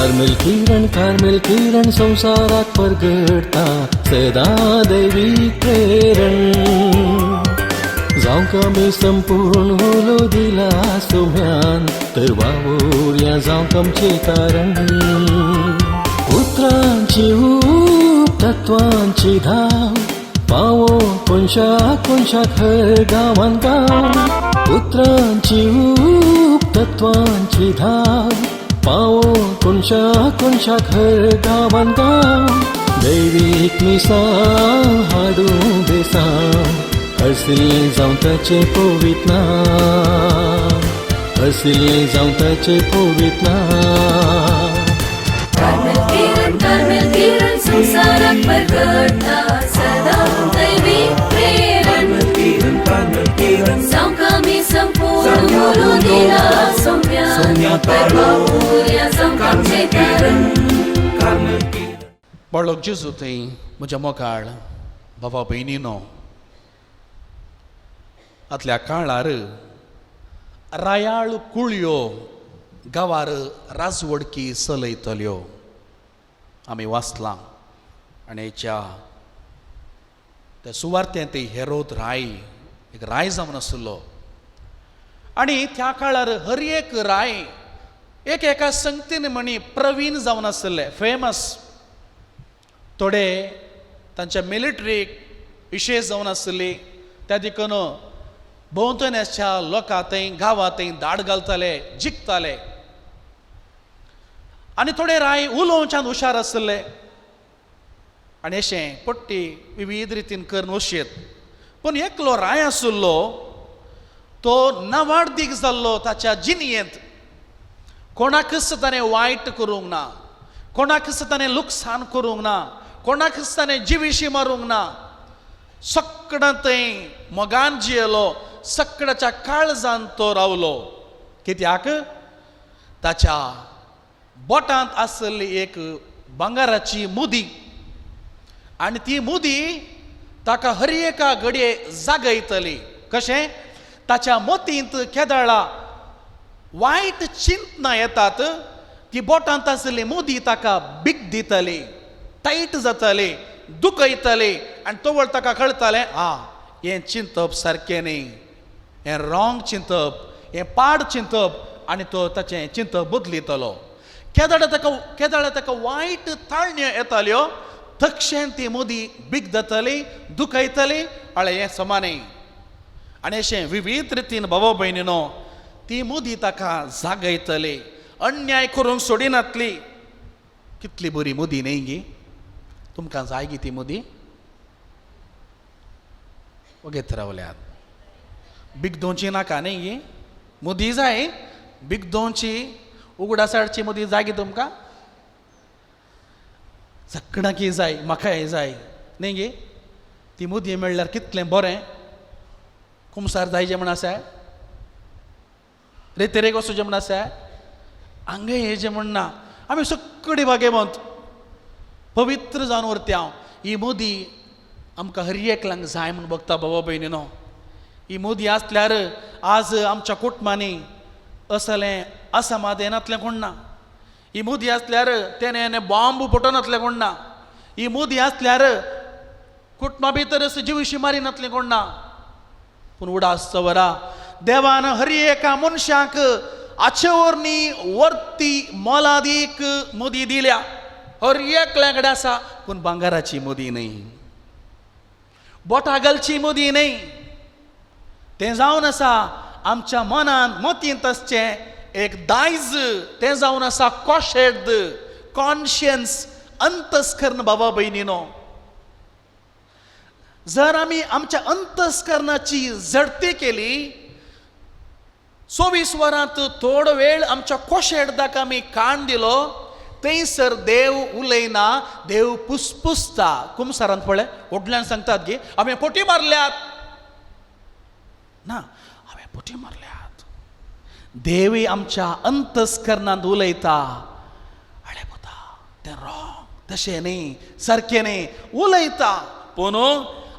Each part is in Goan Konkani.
कार्मेल किरण, कार्मेल किरण, संवसाराक परगटता सदां दैवीक प्रेरण. जावंक आमी संपूर्ण उलो दिला सोम्यान, तर वावुरया जावंक आमचें तारण. उतरांची ऊब, तत्वांची धाव, पावो कोनशा कोनशाक, हर गांवान गांव. उतरांची ऊब, तत्वांची धाव, पावो कोनशा कोनशाक, हर गांवान गांव. दैवीक मिसां हाडूं बेसांव, हरसिल्लें जावं ताचें पवित्र नांव, हरसिल्लें जावं ताचें पवित्र नांव. कार्मेल किरण, कार्मेल किरण, संवसाराक परगटता सदां दैवीक प्रेरण. जावंक आमी संपूर्ण उलो दिला सोम्यान, तर वावुरया जावंक आमचें तारण. बाळक जेजू थंय म्हज्या मोगाळ बाबा भयणीनो, आतल्या काळार रायाळ कुळयो गांवार राजवडकी चलयतल्यो आमी वाचलां. आनी हेच्या त्या सुवार्तेंत हेरोद राय एक राय जावन आशिल्लो. आनी त्या काळार हर एक राय एक एका संगतीन म्हणी प्रवीण जावन आशिल्ले, फेमस. थोडे तांच्या मिलिटरीक विशेश जावन आशिल्ली. त्या देखून भोंवतण्याच्या लोकां थंय, गांवां थंय धाड घालताले, जिखताले. आनी थोडे राय उलोवच्यान हुशार आशिल्ले आनी अशें पट्टी विविध रितीन करून वशेत. पूण एकलो राय आशिल्लो, तो नावाडदीक जाल्लो. ताच्या जिणयेंत कोणाकच ताणें वायट करूंक ना, कोणाकच ताणें लुकसाण करूंक ना, कोणाकच ताणें जिविशी मारूंक ना. सगळ्यां थंय मोगान जियेलो, सगळ्याच्या काळजान तो रावलो. कित्याक? ताच्या बोटांत आसली एक भांगराची मुदी आनी ती मुदी ताका हर एका घडये जागयतली. कशें? ताच्या मतींत केदळा वायट चिंतना येतात, ती बोटांत आसली मुदी ताका बीग दितली, टायट जातली, दुखयतली आनी तवळ ताका कळटालें, आ, हें चिंतप सारकें न्ही, हें रॉंग चिंतप, हें पाड चिंतप. आनी तो ताचें चिंतप बदलितलो. केदळा ताका वायट ताळण्यो येताल्यो, तक्षेन ती मुदी बीग जातली, दुखयतली, अळे, हें समा न्ही. आनी अशें विविध रितीन, भाव भयणीनो, ती मुदी ताका जागयतली, अन्याय करूंक सोडिनातली. कितली बरी मुदी न्ही गी? तुमकां जाय गी ती मुदी? वगेत रावल्यात. बिगदोवची नाका न्ही गी? मुदी जाय बिगदोवची, उगडासाडची मुदी जाय गी तुमकां? सगळ्यांकी जाय, म्हाकाय जाय न्ही गी? ती मुदी मेळ्ळ्यार कितलें बरें. कुमसार जायचें म्हण आसा, रेतेरेक वचचें म्हण आसा, हांगा येचें म्हण ना. आमी सगळी भागेवंत, पवित्र जावन उरता हांव. ही मुदी आमकां हर एकल्यांक जाय म्हूण बघता, बाबा भयणीनो. ही मुदी आसल्यार आज आमच्या कुटुंबांनी असलें असमाधान येनातलें कोण ना. ही मुदी आसल्यार तेणें बॉम्ब फुटनातलें कोण ना. ही मुदी आसल्यार कुटुंबा भितर अशें जिविशी मारिनातलें कोण ना. पूण उडास चवरा, देवान हर एका मनशाक आचेवरनी वर्ती मोलादीक मुदी दिल्या. हर एकल्या कडेन आसा, पूण भांगराची मुदी न्हय, बोटा घालची मुदी न्हय. तें जावन आसा आमच्या मनान मतींत आसचें एक दायज. तें जावन आसा कॉशेर्द, कॉन्शियन्स, अंतस्कर्ण. बाबा भयणीनो, जर आमी आमच्या अंतस्करणाची झडती केली, 24 वरांत थोडो वेळ आमच्या कोशेर्दाक आमी कान दिलो, थंयसर देव उलयना, देव पुसपुसता. कुमसारांत पळय, व्हडल्यान सांगतात गी, हांवें पोटी मारल्यात. ना, हांवें पोटी मारल्यात. देवी आमच्या अंतस्करणांत उलयता, अळे पुता, तें रॉंग, तशें न्ही, सारकें न्ही, उलयता. पूण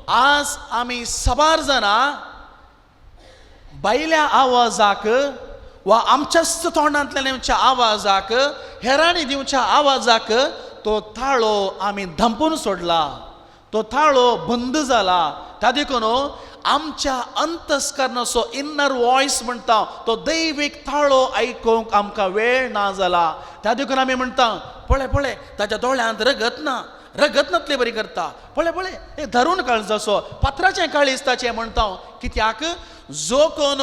आज आमी साबार जाणां भायल्या आवाजाक वा आमच्याच तोंडांतल्यान येवच्या आवाजाक, हेरांनी दिवच्या आवाजाक तो ताळो आमी धांपून सोडला, तो ताळो बंद जाला. त्या देखून आमच्या अंतस्करणाचो इनर वॉयस म्हणटा तो दैवीक ताळो आयकूंक आमकां वेळ ना जाला. त्या देखून आमी म्हणटा पळय पळय ताच्या दोळ्यांत रगत ना, रगत नातले बरी करता, पळय पळय हे धरून काळजाचो पात्राचें काळीज ताचें म्हणटा. कित्याक जो कोण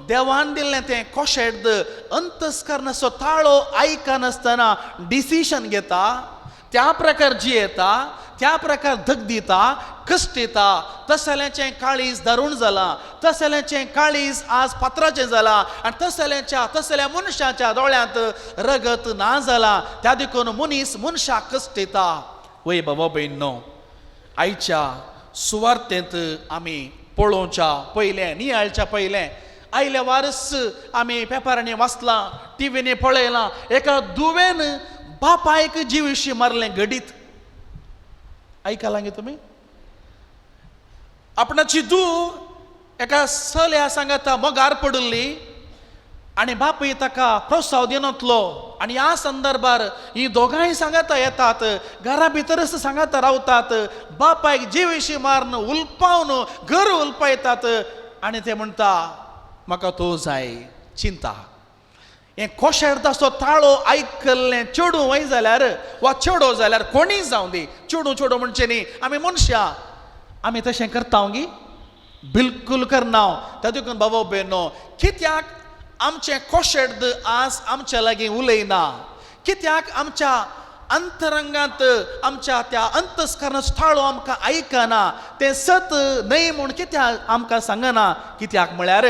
देवान दिल्लें तें कोशेड अंतस्करणाचो ताळो आयकनासतना डिसिशन घेता, त्या प्रकार जियेता, त्या प्रकार धग दिता, कश्ट येता, तसल्याचें काळीज दारूण जालां, तसल्याचें काळीज आज पात्राचें जालां आनी तसल्याच्या तसल्या मनशाच्या दोळ्यांत रगत ना जालां. त्या देखून मनीस मनशाक कश्ट येता. वय बाबा भयणो, आयच्या सुवार्थेंत आमी पळोवच्या पयलें, नियाळच्या पयलें आयल्या वारस आमी पेपरांनी वाचलां, टिवींनी पळयलां, एका दुवेन बापायक जिविशी मारलें घडीत. आयकलां गे तुमी? आपणाची धूव एका चल्या सांगाता मोगार पडिल्ली आनी बापूय ताका प्रोत्साव दिनातलो आनी ह्या संदर्भार ही दोगांय सांगाता येतात, घरा भितरच सांगाता रावतात, बापायक जिविशी मारून उलपावन घर उलपायतात आनी ते म्हणटा म्हाका तो जाय. चिंता हें कोशेर्दाचो ताळो आयकल्लें चेडूं वय जाल्यार वा चेडो जाल्यार कोणीय जावं दी, चेडूं चेडो म्हणचें न्ही, आमी मनशां, आमी तशें करता गी? बिलकूल करना. त्या देखून बाबा भयणो, कित्याक आमचें कोशेर्द आज आमच्या लागीं उलयना? कित्याक आमच्या अंतरंगांत आमच्या त्या अंतस्करणाचो ताळो आमकां आयकना? तें सत न्हय म्हूण कित्याक आमकां सांगना? कित्याक म्हळ्यार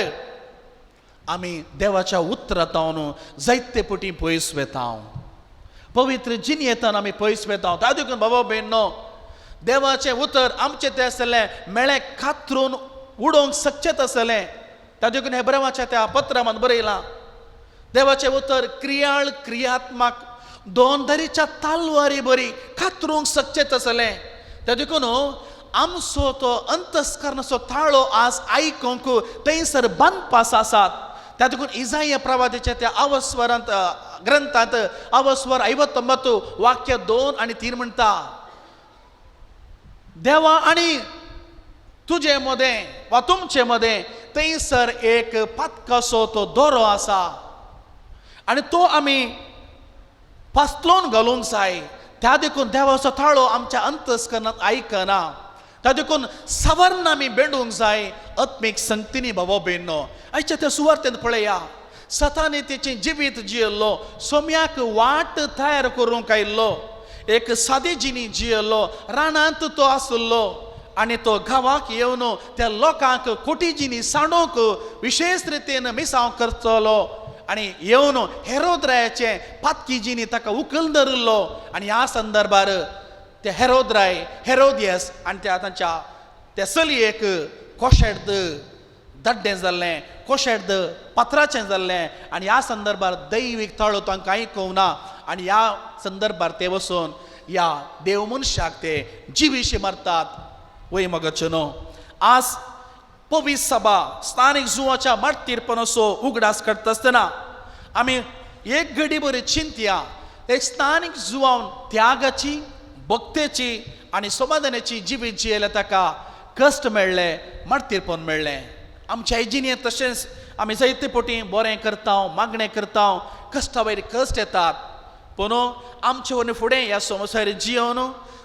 आमी देवाच्या उतरांत जायते पटी पयस वेता, पवित्र जिणयेंतल्यान आमी पयस वेता. त्या देखून बाबा भयणो, देवाचें उतर आमचें तें आसलें मेळें कातरून उडोवंक शकचें आसलें. त्या देखून हेब्रेवाच्या त्या पत्रांत बरयलां, देवाचें उतर क्रियाळ क्रियात्मक दोन तरेच्या तालवारी बरी कातरूंक शकचें आसलें. त्या देखून आमचो तो अंतस्करणाचो ताळो आज आयकूंक थंयसर बांदपास आसात. त्या देखून इजाया प्रवादाच्या त्या अवस्वरांत ग्रंथांत अवस्वर 59 वाक्य 2 आणि 3 म्हणटा, देवा आनी तुजे मदें वा तुमचे मदें थंयसर एक पातकाचो तो दोरो आसा आनी तो आमी पासलोन घालूंक जाय. त्या देखून देवाचो ताळो आमच्या अंतस्करणांत आयकना. त्या देखून सवर्ण आमी बेंडूंक जाय आत्मीक संगतीनी. बाबा भयणो, आयच्या त्या सुवार्तेंत पळया, सतानी तेचें जिवीत जियेल्लो, सोम्याक वाट तयार करूंक आयिल्लो, एक सादी जिणी जियेल्लो, रानांत तो आशिल्लो आनी तो गांवाक येवन त्या लोकांक कोटी जिणी सांडूंक विशेश रितीन मिसांव करतलो आनी येवन हेरोद्रायाचें पातकी जिणी ताका उखल धरिल्लो. आनी ह्या संदर्भार ते हेरोद्राय हेरोदियस आनी त्या तांच्या त्या चलयेक कोशेर्द दड्डें जाल्लें, कोशेर्द पात्राचें जाल्लें आनी ह्या संदर्भार दैवीक ताळो तांकां आयकूंक ना आनी ह्या संदर्भार ते वचून ह्या देव मनशाक ते जिविशी मारतात. वय मगचो न्हू, आज पवित्र सभा स्थानीक जुवाच्या मार्तीरपणाचो उगडास करता आसतना आमी एक घडी बरी चिंतया, एक स्थानीक जुवान त्यागाची, भक्तेची आनी समाधानाची जिवीत जियेल्या ताका कश्ट मेळ्ळे, मार्तीरपण मेळ्ळें. आमच्या जिणेंत तशेंच आमी जायते पटी बरें करता, मागणें करता, कश्टा वयर कश्ट येतात, पूण आमचे वरवीं फुडें ह्या संवसार जियोवन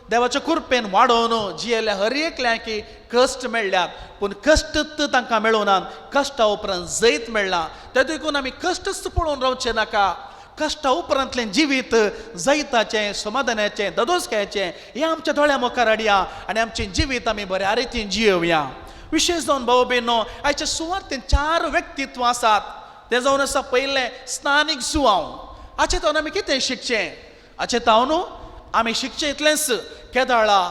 देवाच्या कृपेन वाडोवन जियेल्या हर एकल्याक कश्ट मेळ्ळ्यात, पूण कश्ट तांकां मेळूं, कश्टा उपरांत जैत मेळ्ळां. त्या देखून आमी कश्टच पळोवन रावचें नाका. कश्टा उपरांतलें जिवीत जैताचें, समाधानाचें, ददोसकायेचें हें आमच्या दोळ्या मुखार हाडया आनी आमचें जिवीत आमी बऱ्या रितीन जियोवया. विशेश जावन भाव भयणो, आयच्या सुवार्तेन 4 व्यक्तित्व आसात. तें जावन आसा पयलें स्थानीक जुवांव. हाचे तावन आमी कितें शिकचें? हाचे तावन आमी शिकचें इतलेंच, केदाळा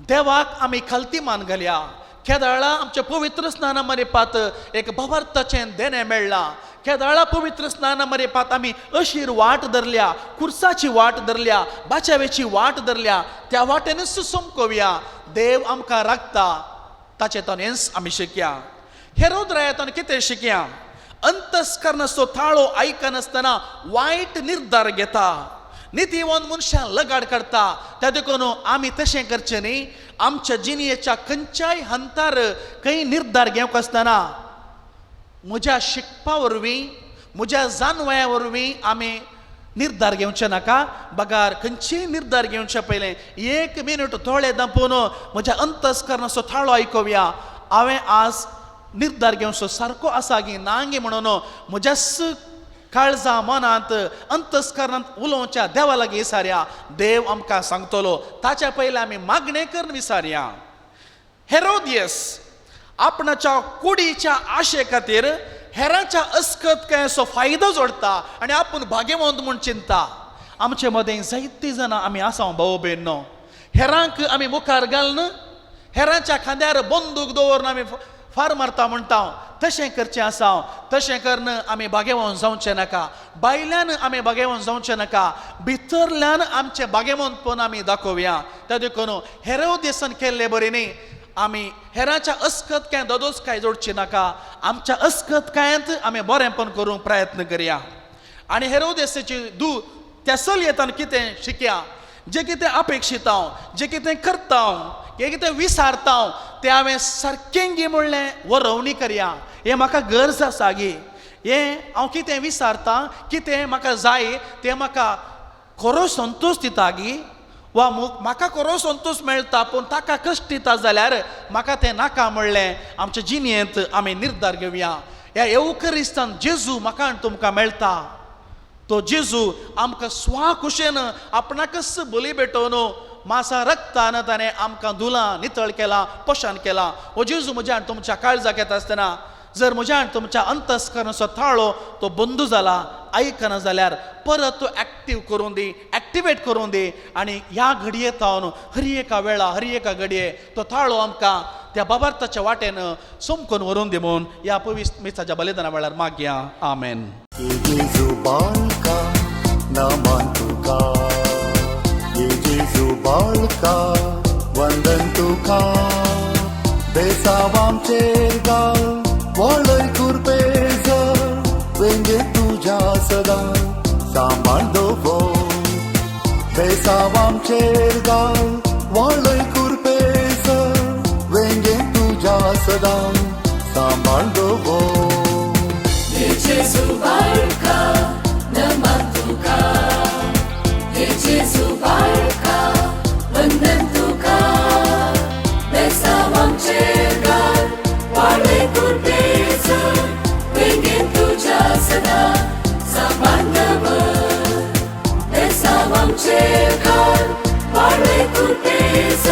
देवाक आमी खालती मान घालया, केदाळा आमच्या पवित्र स्नाना मरेपात एक भावार्थाचें देणें मेळ्ळां, केदाळा पवित्र स्नाना मरेपात आमी अशीर वाट धरल्या, कुर्साची वाट धरल्या, बाचावेची वाट धरल्या, त्या वाटेनच समकोवया. देव आमकां राखता, ताचे तावन हेंच आमी शिकया. हेरोद रायातान कितें शिकया? अंतस्करणाचो थाळो आयकनासतना वायट निर्धार घेता. नितीवंत मनशां लगाड काडटा. त्या देखून आमी तशें करचें न्ही. आमच्या जिणेच्या खंयच्याय हंतार खंय निर्धार घेवंक आसतना म्हज्या शिकपा वरवीं, म्हज्या जानवया वरवीं आमी निर्धार घेवचे नाका. बगार खंयचीय निर्धार घेवचे पयलें एक मिनट दोळे दांपून म्हज्या अंतस्करणाचो थाळो आयकुया. हांवें आज निर्धार घेवचो सारको आसा गी ना गी म्हणून म्हज्याच काळजा मनांत अंतस्करणांत उलोवच्या देवा लागीं विचारया. देव आमकां सांगतलो. ताच्या पयलें आमी मागणें करून विचारया. हेरोदियस आपणाच्या कुडीच्या आशे खातीर हेरांच्या अस्कत काय असो फायदो जोडटा आनी आपूण भाग्यवंत म्हूण चिंता. आमचे मदें जायतीं जाणां आमी आसा भाव भयणो, हेरांक आमी मुखार घालून हेरांच्या खांद्यार बंदूक दवरून आमी फार मारता म्हणटा. तशें करचें आसा. तशें करून आमी भाग्यवंत जावचें नाका. भायल्यान आमी भाग्यवंत जावचें नाका, भितरल्यान आमचें भाग्यवंतपण आमी दाखोवया. त्या देखून हेरोदेसान केल्ले बरें न्ही. आमी हेरांच्या अस्कत कांय ददोस काय जोडची नाका. आमच्या अस्कत कांयत आमी बरेंपण करूंक प्रयत्न करया. आनी हेरोदेसाची दू त्या चलयेतान कितें शिकया, जें कितें अपेक्षीत हांव, जें कितें करता हांव, जें कितें विसारता हांव, तें हांवें सारकें गी म्हणलें वरोवणी करया. हें म्हाका गरज आसा गी, हें हांव कितें विसारता, कितें म्हाका जाय तें म्हाका खरो संतोश दिता गी, वा म्हाका खरो संतोश मेळटा पूण ताका कश्ट दिता जाल्यार म्हाका तें नाका म्हणलें आमच्या जिणेंत आमी निर्धार घेवया. ह्या येवकरिस्तान जेजू म्हाका आनी तुमकां मेळटा. तो जेजू आमकां स्वा खुशेन आपणाकच बली भेटोवन मासा रक्तान ताणें आमकां धुलां, नितळ केलां, पोशान केलां. हो जेजू म्हज्या आनी तुमच्या काळजाक येता आसतना जर म्हज्या आनी तुमच्या अंतस्करणाचो थाळो तो बंद जाला, आयकना जाल्यार परत तो एक्टीव करूं दी, एक्टिवेट करूं दी. आनी ह्या घडये तावन हर एका वेळा हर एका घडये तो थाळो आमकां त्या बाबार्थाच्या वाटेन समकून व्हरून दी म्हूण ह्या पवित्र मिसाच्या बलिदाना वेळार मागया. आमेन. जेजू बाळका नमन तुका, ये जेजू बाळका वंदन तुका, बेसावामचेर गाल वळय कुरपेज, वेंगे तुज्या सदां सांबाळ दवर, बेसावामचेर गाल वळय कुरपेज, वेंगे तुज्या सदां सांबाळ दवर. जेजू बाळका नमन तुका, हे जेजू बाळका वंदन तुका, बेसावामचेर गाल वाळय कुरपेज, वेंगेन तुज्या सदां सांबाळ दवर, बेसावामचेर गाल वाळय कुरपेज,